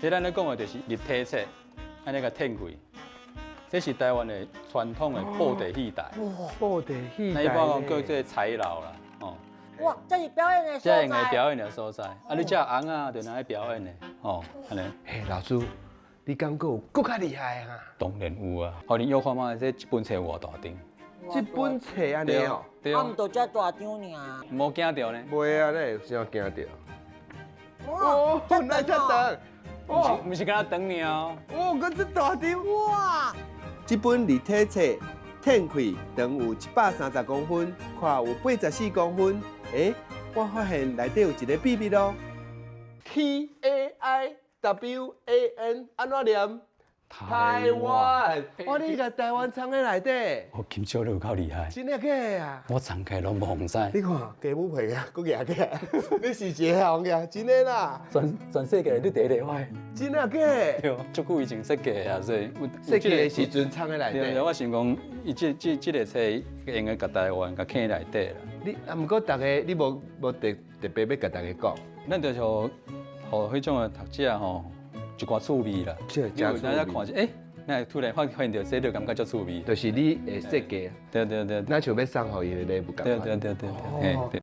這咱咧講的就是立體冊，按呢共展開。這是台灣的傳統的布袋戲台。哇，布袋戲那一般講叫做彩樓啦，哦。哇，這是表演的所在。這用的表演的所在，啊，你這尪仔就拿來表演的，哦，按呢。嘿，老師，你感覺有閣較厲害啊？當然有啊，予恁約看覓，這這本冊有偌大張？這本冊按呢哦？對。啊，毋就遮大張爾。無驚著呢？袂啊，你會啥驚著？哇，來遮長。哦，毋是敢若長爾哦。哦，閣這大張。哇！這本立體冊展開長有130公分，寬有84公分。欸，我發現內底有一個秘密哦。TAIWAN 按怎念？台灣。哇，你共台灣藏佇內底。我金少你有夠厲害。真的假的啊？我藏起來攏無知。你看，雞母皮啊，閣舉起來。你是一个行嘅，真的啦。全世界你第一个發現。真的假的？對，足久以前設計啊，所以設計的時陣藏佇內底。對，我想講，伊這個冊用該共台灣共囥內底啦。你啊，毋過逐个你無特別欲共逐家講。咱就是予彼種的讀者吼，一寡趣味啦。這你有當看者，欸，那突然發現著這就感覺足趣味。就是你的設計。對對對。若像欲送予伊的禮物仝款。對對對對對。